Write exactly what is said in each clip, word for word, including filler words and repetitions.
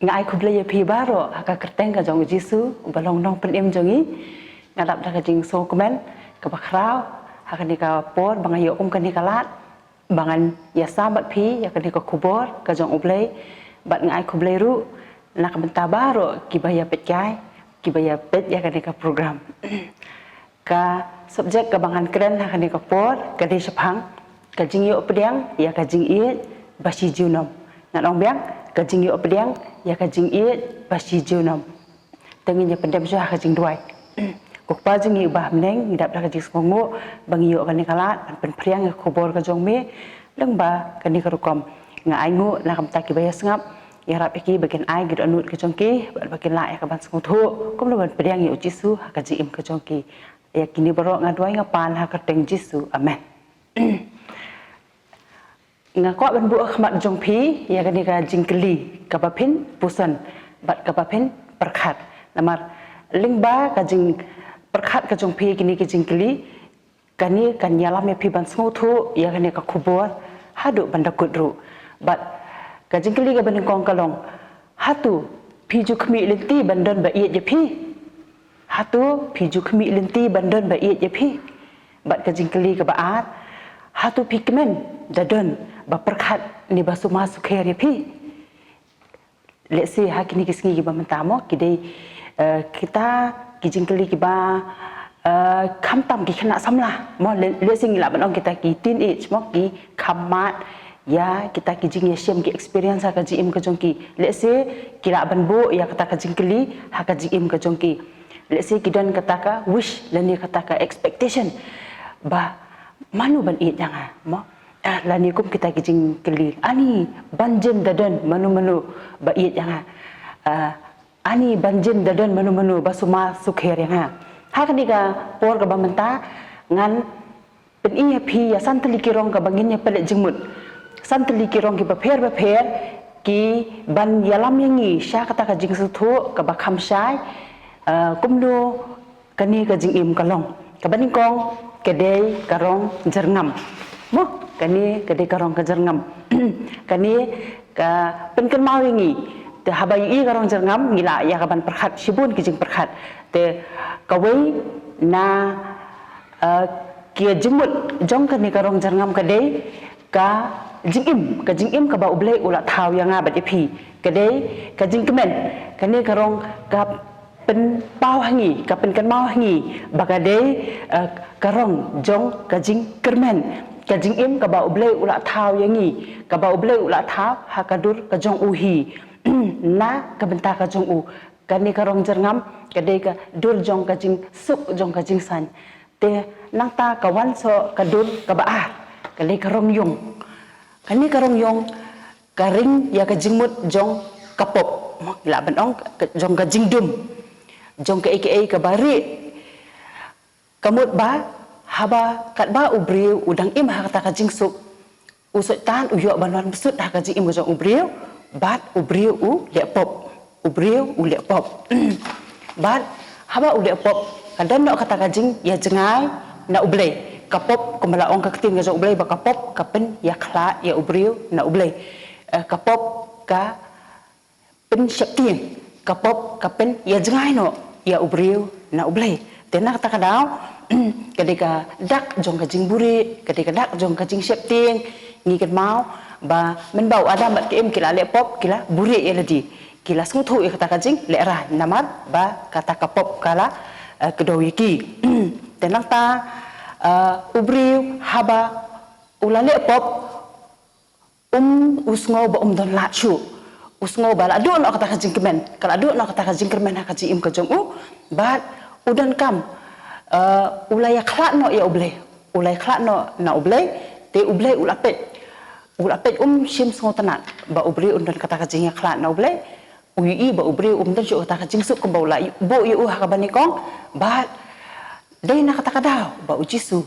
Nga ai khublei ïa phi baroh ha ka kyrteng ka jong u Jisu, uba long nongpynim jong ngi. Nga dap da ka jingsngewkmen kaba khraw ha kane ka por ba nga ïoh kum kane ka lad ba ngan ïasam bad phi ïa kane ka khubor ka jong U Blei. Bad nga ai khublei ruh na ka bynta baroh kiba ïa peit kai, kiba ïa peit ïa kane ka program. Ka subject kaba ngan kren ha kane ka por ka dei shaphang ka jingïoh pdiang ïa ka jingïeit ba shi junom. Ngan ong biang, ka jingïoh pdiang ïa ka jingïeit ba shi junom. Te ngin ïa pyndem shuwa ha ka jingduwai. Ko Kpa jong ngi uba ha bneng, ngi dap da ka jingsngewnguh ba ngi ïoh kane ka lad ban pynphriang ïa ka khubor ka jong me. Lyngba kane ka rukom, nga ainguh na ka bynta kiba ïa sngap, ïarap ïa ki ba kin ai ki dohnud ka jong ki bad ba kin lah ïa ka ban sngewthuh kumno ban pdiang ïa u Jisu ha ka jingim ka jong ki. Ïa kine baroh nga duwai nga pan ha ka kyrteng Jisu. Amen. Nga kwah ban buh ha khmat jong phi ïa kane ka jingkylli kaba phin puson bad kaba phin pyrkhat. Namar lyngba ka jingpyrkhat ka jong phi ïa kine ki jingkylli, kane kan ïalam ïa phi ban sngewthuh ïa kane ka khubor haduh ban da kut ruh. Bad ka jingkylli kaba nyngkong ka long, hato phi ju khmih lynti ban don ba ïeit ïa phi? Hato phi ju khmih lynti ban don ba ïeit ïa phi? Bad ka jingkylli kaba ar, hato phi kmen da don ba pyrkhat ne ba sumar sukher ïa phi? Lehse ha kine ki sngi kiba mynta mo, ki dei, eh, kita ki jingkylli kiba, eh, khamtam ki khynnah samla mo, le-, lehse ngi lah ban ong kita ki teenage mo, ki kham mad ïa kita ki jingïashem, ki experience ha ka jingim ka jong ki. Lehse ki lah ban buh ïa kata ka jingkylli ha ka jingim ka jong ki. Lehse ki don kata ka wish lane kata ka expectation ba mano ban ïeit ïa nga mo. Ah, lane kum kita ki jingkylli, ani ban jin da don mano mano ba ïeit ïa nga. Ah, ani ban jin da don mano mano ba sumar sukher ïa nga. Ha kane ka por kaba mynta ngan pyni ïa phi ïa san tylli ki rong kaba ngin ïa pynleit jingmut. San tylli ki rong kiba pher ba pher kiban ïalam ïa ngi sha kata ka jingsngewthuh kaba kham shai, eh, kumno kane ka jingim ka long. Kaba nyngkong ka dei ka rong jyrngam. Mo, kane ka dei ka rong ka jyrngam. Kane ka pynkynmaw ïa ngi. Te haba ïohi ka rong jyrngam ngi lah ïa ka ban pyrkhat shibun ki jingpyrkhat. Te kawei na, eh, ki jingmut jong kane ka rong jyrngam ka dei ka jingim, ka jingim kaba U Blei u la thaw ïa nga bad ïa phi. Ka dei ka jingkmen, kane ka rong ka pynpaw ha ngi, ka pynkynmaw ha ngi ba ka dei, eh, ka rong jong ka jingkyrmen, ka jingim kaba U Blei u la thaw ïa ngi, kaba U Blei u la thaw ha ka dur ka jong u hi. Na ka bynta ka jong u, kane ka rong jyrngam ka dei ka dur jong ka jingsuk jong ka jingsain. Te nangta ka wan sha ka dur kaba ar, ka dei ka rong ïung. Kane ka rong ïung ka ring ïa ka jingmut jong ka pop. Mo, lah ban ong ka, jong ka jingdum. Jong kaei kaei kaba rieh. Ka mut ba haba katba u briew u dang im ha kata ka jingsuk, u Soitan u ïoh ban wan bsut ha ka jingim ka jong u briew, bad u briew u leh pop. U briew u leh pop. Bad haba u leh pop, ka don noh kata ka jingïajngai na U Blei. Ka pop, kumba la ong ka ktien ka jong U Blei ba ka pop ka pynïakhlad ïa u briew na U Blei. Eh, ka pop ka pynsheptieng, ka pop ka pynïajngai noh ïa u briew na U Blei. Te na kata ka daw, ka dei ka dak jong ka jingbuhrieh, ka dei ka dak jong ka jingsheptieng. Ngi kynmaw ba mynba u Adam bad ka Im ki la leh pop, ki la buhrieh ïa lade, ki la sngewthuh ïa kata ka jinglehrain namar ba kata ka pop ka la, eh, kdew ïa ki. Te nangta, eh, u briew haba u la leh pop, um, u sngew ba um don lad shuh. U sngew ba la duh noh kata ka jingkmen, ka la duh noh kata ka jingkyrmen ha ka jingim ka jong u. Bad u donkam, eh, u la ïakhlad noh ïa U Blei. U la ïakhlad noh na U Blei, te U Blei u la peit. U la peit, um shym sngewtynnat ba u briew un don kata ka jingïakhlad na U Blei. U ïohi ba u briew um don shuh kata ka jingsuk kumba u la buh ïa u ha kaba nyngkong. Bad dei na kata ka daw ba u Jisu,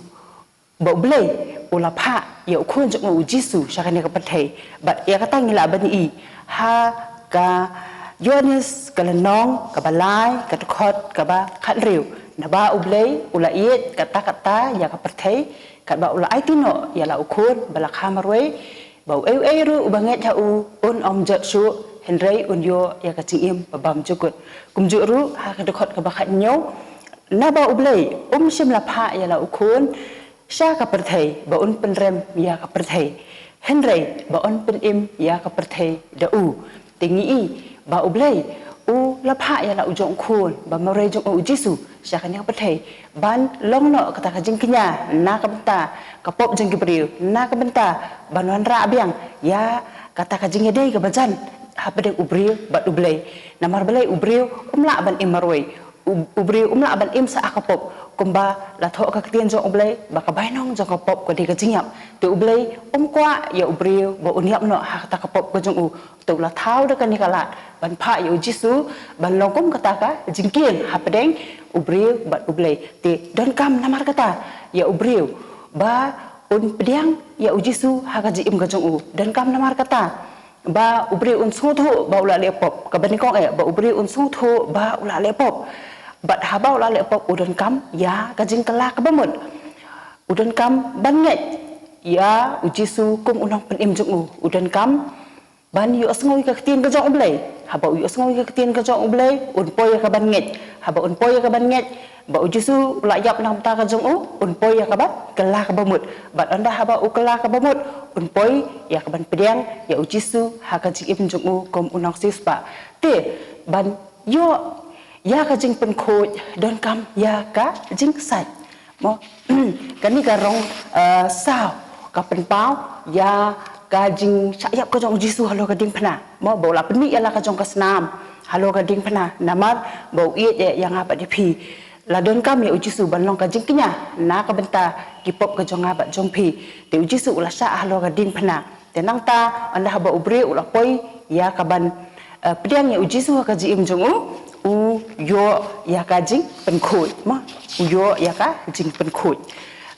ba U Blei u la phah ïa u Khun jong u, u Jisu, sha kane ka pyrthei. Bad ïa kata ngi lah ban ïohi ha ka Ïoannis ka lynnong kaba lai, ka dkhot kaba khathynriew. Naba U Blei u la ïeit katta katta ïa ka pyrthei, katba u la aiti noh ïa la u Khun ba la kha marwei, ba uei uei ruh uba ngeit ha u un ym jot shuh, hynrei un ïoh ïa ka jingim ba bymjukut. Kumjuh ruh ha ka dkhot kaba khathynñiew, naba U Blei um shym la phah ïa la u khun sha ka pyrthei ba un pynrem ïa ka pyrthei, hynrei ba un pynim ïa ka pyrthei da u. Te ngi i ba U Blei u la phah ïa la u jong u khun ba marwei jong u, U Jisu, sha kane ka pyrthei ban long noh kata ka jingkñia na ka bynta ka pop jong ki briew, na ka bynta ban wanrah biang ïa kata ka jingïadei kaba jan hapdeng u briew bad U Blei. Namar balei? U briew um lah ban im marwei. U, u briew um lah ban im sha ka pop. Kumba la thoh ka ktien jong U Blei ba ka bainong jong ka pop ka dei ka jingïap. Te U Blei um kwah ïa u briew ba un ïap noh ha kata ka pop ka jong u. Te u la thaw da kane ka lad ban phah ïa U Jisu ban long kum kata ka jingkieng hapdeng u briew bad U Blei. Te donkam namar kata ïa u briew ba un pdiang ïa U Jisu ha ka jingim ka jong u. Donkam namar kata ba u briew un sngewthuh ba u la leh pop. Kaba nyngkong eh, ba u briew un sngewthuh ba u la leh pop. Bad haba u la leh pop, u donkam ïa ka jingkylla kaba mut. U donkam ban ngeit ïa U Jisu kum u nongpynim jong u. U donkam ban ïohsngew ïa ka ktien ka jong U Blei. Haba u ïohsngew ïa ka ktien ka jong U Blei, un poi ïa ka ban ngeit. Haba un poi ïa ka ban ngeit ba U Jisu u la ïap na ka bynta ka jong u, un poi ïa ka ban kylla kaba mut. Bad ynda haba u kylla kaba mut, un poi ïa ka ban pdiang ïa U Jisu ha ka jingim jong u kum u nongsiewspah. Te ban ïoh ïa ka jingpynkhuid, donkam ïa ka jingsait. Mo, kane ka rong, eh, saw ka pynpaw ïa ka jingshah ïap ka jong U Jisu halor ka diengphna. Mo, ba u la pynmih ïa la ka jong ka snam halor ka diengphna, namar ba u ïeit ïa nga bad ïa phi. La donkam ïa U Jisu ban long ka jingkñia na ka bynta ki pop ka jong nga bad jong phi. Te U Jisu u la shah halor ka diengphna. Te nangta, ynda haba u briew u la poi ïa ka ban, eh, pdiang ïa U Jisu ha ka jingim jong u, u ïoh ïa ka jingpynkhuid. Mo, u ïoh ïa ka jingpynkhuid.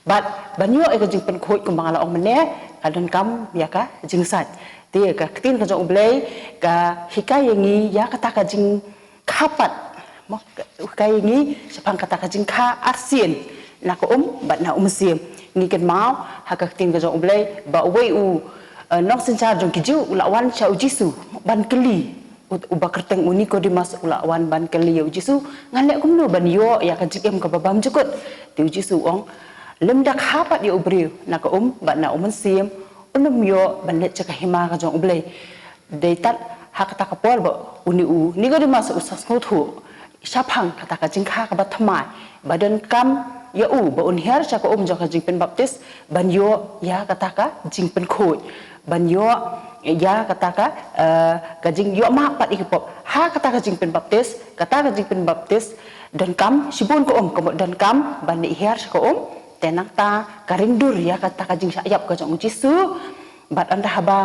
Bad ban ïoh ïa ka jingpynkhuid, kumba nga la ong mynne, ka donkam ïa ka jingsait. Te ka ktien ka jong U Blei ka hikai ïa ngi ïa kata ka jingkha pat. Mo, ka hikai ïa ngi shaphang kata ka jingkha arsien na ka um bad na U Mynsiem. Ngi kynmaw ha ka ktien ka jong U Blei ba uwei u, eh, nongsynshar jong ki Jiw u la wan sha U Jisu ban kylli. U, uba kyrteng u Nikodemus u la wan ban kylli ïa U Jisu, ngan leh kumno ban ïoh ïa ka jingim kaba bymjukut? Te U Jisu u ong, lymda kha pat ïa u briew na ka um bad na U Mynsiem, un ym ïoh ban leit sha ka hima ka jong U Blei. Dei tad ha kata ka por ba une u Nikodemus u sa sngewthuh shaphang kata ka jingkha kaba thymmai, ba donkam ïa u ba un hiar sha ka um jong ka jingpynbaptis ban ïoh ïa kata ka jingpynkhuid, ban ïoh ïa kata ka, eh, ka jingïoh map pat ïa ki pop. Ha kata ka jingpynbaptis, kata ka jingpynbaptis donkam shibun ka um, ka mut donkam ban leit hiar sha ka um. Te nangta ka ring dur ïa kata ka jingshah ïap ka jong U Jisu. Bad ynda haba,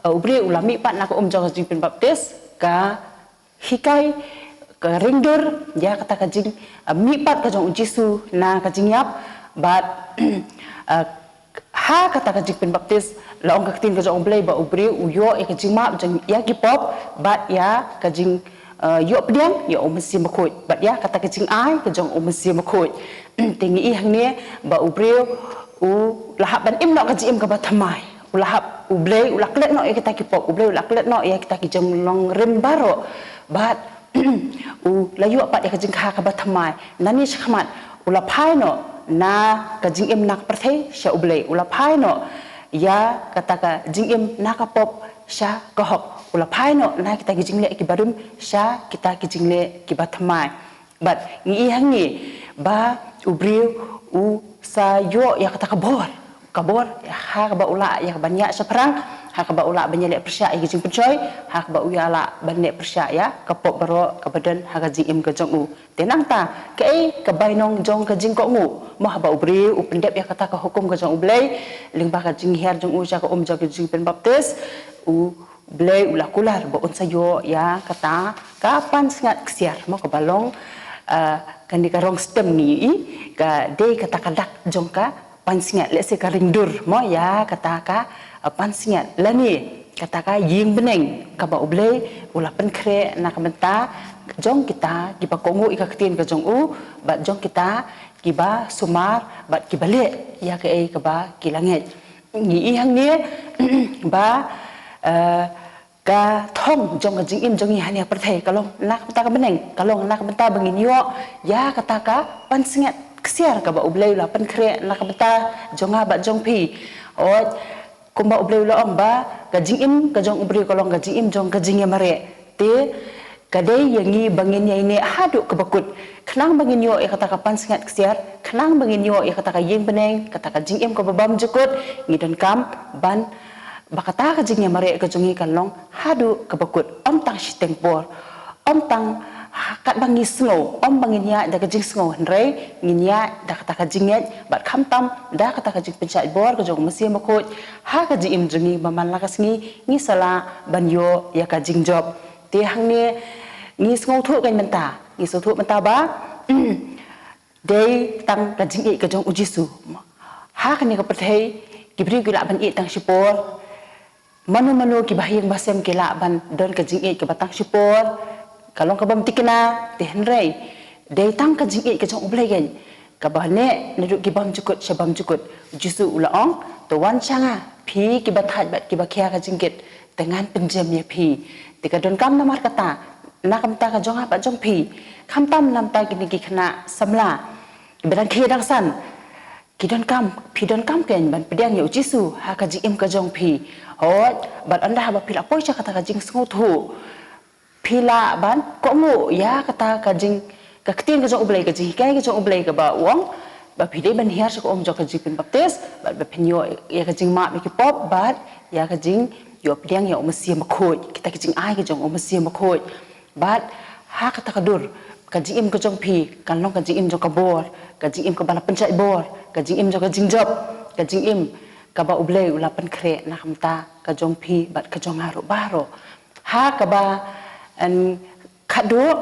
eh, u briew u la mih pat na ka um jong ka jingpynbaptis, ka hikai, ka ring dur ïa kata ka jing, eh, mih pat ka jong U Jisu na ka jingïap. Bad, eh, ha kata ka jingpynbaptis, la ong ka ktien ka jong U Blei ba u briew u ïoh ïa ka jingmap jong ïa ki pop bad ïa ka jing, eh, ïoh pdiang ïa U Mynsiem Bakhuid bad ïa kata ka jingai ka jong U Mynsiem Bakhuid. Te ngi i hangne ba u briew u la hap ban im noh ka jingim kaba thymmai. U la hap, U Blei u la klet noh ïa kita ki pop, U Blei u la klet noh ïa kita ki jinglong rim baroh. Bad u la ïoh pat ïa ka jingkha kaba thymmai. Nangne shakhmat u la phai noh na ka jingim na ka pyrthei sha U Blei. U la phai noh ïa kata ka jingim na ka pop sha ka hok. U la phai noh na kita ki jingleh kiba rim sha kita ki jingleh kiba thymmai. Bad ngi i hangne ba u briew u sa ïoh ïa kata ka bor. Ka bor, ha kaba u lah ïa ka ban ïaid shaphrang, ha kaba u lah ban ïaleh pyrshah ïa ka jingpynshoi, ha kaba u ïa lah ban leh pyrshah ïa ka pop baroh kaba don ha ka jingim ka jong u. Te nangta, kaei ka bainong jong ka jingkohnguh? Mo, haba u briew u pyndep ïa kata ka hukum ka jong U Blei lyngba ka jinghiar jong u sha ka um jong ka jingpynbaptis, U Blei u la kular ba un sa ïoh ïa kata ka pansngiat ksiar, mo, kaba long, eh, kane ka rong stem ngi i, ka dei kata ka dak jong ka pansngiat, lehse ka ring dur, mo, ïa kata ka, eh, pansngiat lane kata ka ïing bneng kaba U Blei u la pynkhreh na ka bynta jong kita kiba kohnguh ïa ka ktien ka jong u, bad jong kita kiba sumar bad kiba leh ïa kaei kaba ki la ngeit. Ngi i hangne ba, eh, Ka thong jong ka jingim jong ngi hangne ha pyrthei ka long na ka bynta ka bneng, ka long na ka bynta ba ngin ïoh ïa kata ka pansngiat ksiar kaba U Blei u la pynkhreh na ka bynta jong nga bad jong phi. Hooid, kumba U Blei u la ong ba ka jingim ka jong u briew ka long ka jingim jong ka jingïamareh. Te ka dei ïa ngi ba ngin ïaineh haduh kaba kut khnang ba ngin ïoh ïa kata ka pansngiat ksiar, khnang ba ngin ïoh ïa kata ka ïing bneng, kata ka jingim kaba bymjukut. Ngi donkam ban ba kata ka jingïamareh ka jong ngi kan long haduh kaba kut, ym tang shiteng por, ym tang ha-, katba ngi sngew, ym ba ngin ïaid da ka jingsngew, hynrei ngin ïaid da kata ka jingngeit bad khamtam da kata ka jingpynshait bor ka jong U Mynsiem Bakhuid ha ka jingim jong ngi, ba man la ka sngi ngi sa lah ban ïoh ïa ka jingjop. Te hangne ngi sngewthuh kein mynta, ngi sngewthuh mynta ba dei tang ka jingïeit ka jong U Jisu. Ha kane ka pyrthei ki briew ki lah ban ïeit tang shipor. Mano mano kiba ha ïing ba sem ki lah ban don ka jingïeit kaba tang shipor, ka long ka bym thikna. Te hynrei dei tang ka jingïeit ka jong U Blei kein kaba neh naduh ki bymjukut sha bymjukut. U Jisu u la ong, "To wan sha nga, phi kiba thait bad kiba khia ka jingkit, te ngan pynjem ïa phi." Te ka donkam namar kata na ka bynta ka jong nga bad jong phi, khamtam namar kine ki khynnah samla kiba dang khie dang san, ki donkam, phi donkam kein ban pdiang ïa U Jisu ha ka jingim ka jong phi. Hooid, bad ynda haba phi la poi sha kata ka jingsngewthuh, phi lah ban kohnguh ïa kata ka jing, ka ktien ka jong U Blei, ka jinghikai ka jong U Blei kaba u ong ba phi dei ban hiar sha ka um jong ka jingpynbaptis bad ba phin ïoh ïa ka jingmap ïa ki pop bad ïa ka jingïoh pdiang ïa U Mynsiem Bakhuid, kita ki jingai ka jong U Mynsiem Bakhuid. Bad ha kata ka dur, ka jingim ka jong phi kan long ka jingim jong ka bor, ka jingim kaba la pynshait bor, ka jingim jong ka jingjop, ka jingim kaba U Blei u la pynkhreh na ka bynta ka jong phi bad ka jong nga ruh baroh. Ha kaba, em, khatduh,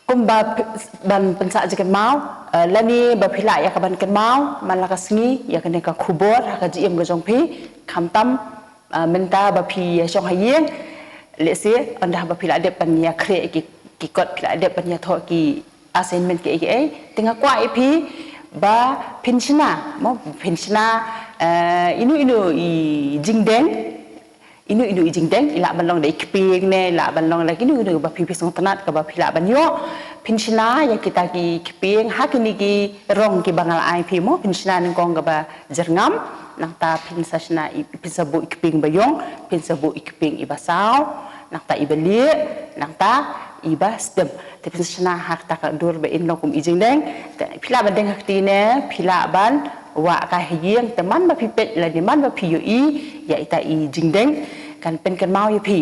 kumba phi-, ban pynsah jingkynmaw, eh, lane ba phi lah ïa ka ban kynmaw man la ka sngi ïa kane ka khubor ha ka jingim ka jong phi, khamtam, ah, mynta ba phi ïa shong ha ïing, lehse ynda ba phi la dep ban ïa khreh ki, ki kot, phi la dep ban ïa thoh ki assignment kiei kiei, te nga kwah ïa phi ba phin shna, mo, phin shna, eh, ino ino i jingdeng, ino ino i jingdeng, i lah ban long da i kpieng ne, i lah ban long da kino kino ba phi phi sngewtynnat kaba phi lah ban ïoh. Phin shna ïa kita ki kpieng ha kine ki rong kiba nga la ai phi, mo, phin shna nyngkong kaba jyrngam, nangta phin sa shna i, phin sa buh i kpieng ba ïong, phin sa buh i kpieng iba saw, nangta iba lieh, nangta iba stem. Te phin sa shna ha kata ka dur ba in long kum i jingdeng. Te phi lah ban deng ha kti ne, phi lah ban wah kai ha ïing, te man ba phi peit lane man ba phi ïohi ïa ita i jingdeng, kan pynkynmaw ïa phi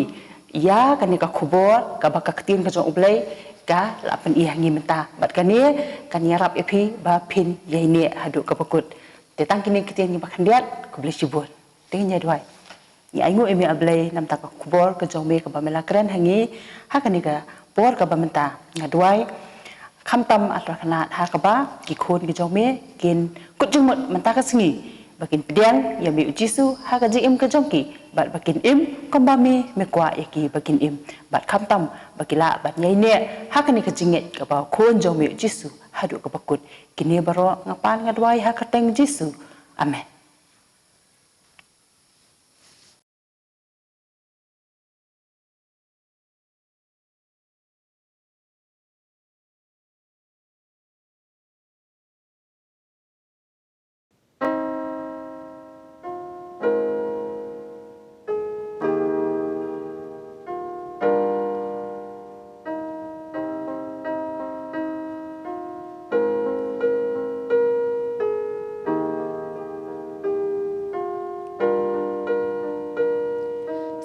ïa kane ka khubor kaba ka ktien ka jong U Blei ka la pyni ha ngi mynta. Bad kane kan ïarap ïa phi ba phin ïaineh haduh kaba kut. Te tang kine ki ktien kiba khyndiat, khublei shibun. Te ngin ïa duwai. Ngi ainguh ïa me, A Blei, namar ka khubor ka jong me kaba me la kren ha ngi ha kane ka por kaba mynta. Nga duwai khamtam, A Trai Kynrad, ha kaba ki khun ki jong me kin kut jingmut mynta ka sngi ba kin pdiang ïa me U Jisu ha ka jingim ka jong ki, bad ba kin im kumba me me kwah ïa ki ba kin im, bad khamtam ba ki lah ban ïaineh ha kane ka jingngeit kaba khun jong me U Jisu haduh kaba kut. Kine baroh nga pan nga duwai ha ka kyrteng Jisu. Amen.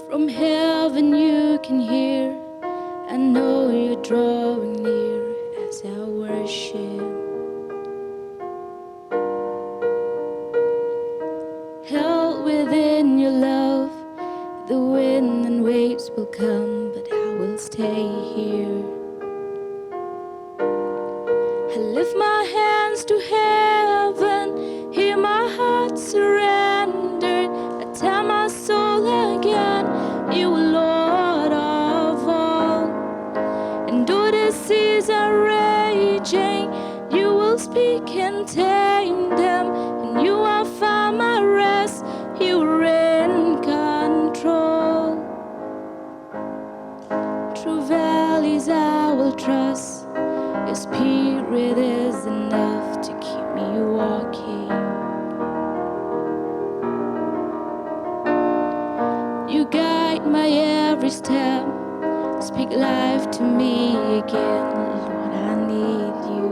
From heaven you can hear, I know you're drawing near as I worship. Held within your love, the wind and waves will come, but I will stay here. I lift my hands to heaven, hear my heart surrendered. I tell my soul again, you are Lord of all. And though the seas are raging, you will speak and tame them. And you are firm, I rest, you are in control. Through valleys I will trust. Your spirit is enough to keep me walking. You guide my every step. Speak life to me again. Lord, I need you.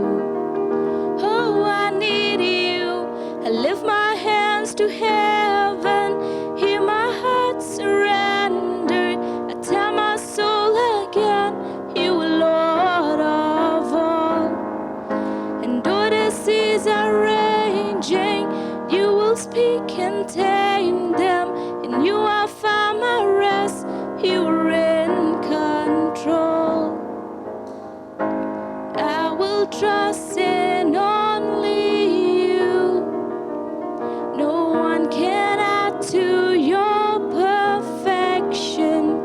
Oh, I need you. I lift my hands to heaven. Hear my heart surrender. I tell my soul again, you are Lord of all. And though the seas are raging, you will speak and tame them. And you are firm at rest, you are in control. I will trust in only you. No one can add to your perfection.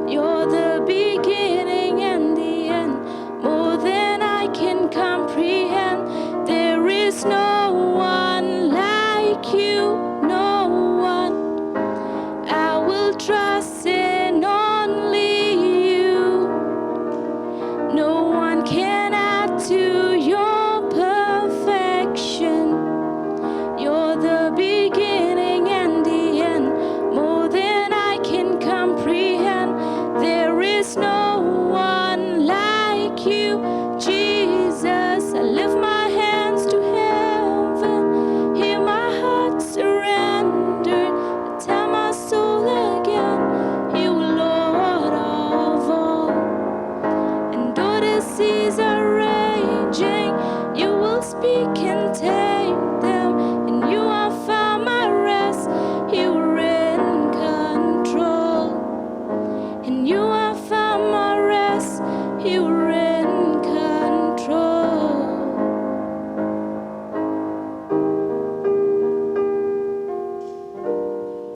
You're the beginning and the end, more than I can comprehend. There is no one like you, no one. I will trust in only you. No one can add to your perfection. You're the beginning and the end, more than I can comprehend. There is no one like you, Jesus. I lift my hands to heaven, hear my heart surrender. I tell my soul again, you are Lord of all. And though the seas are raging, you will speak and tame them. And you are firm at rest, you are in control. And you are firm at rest, you are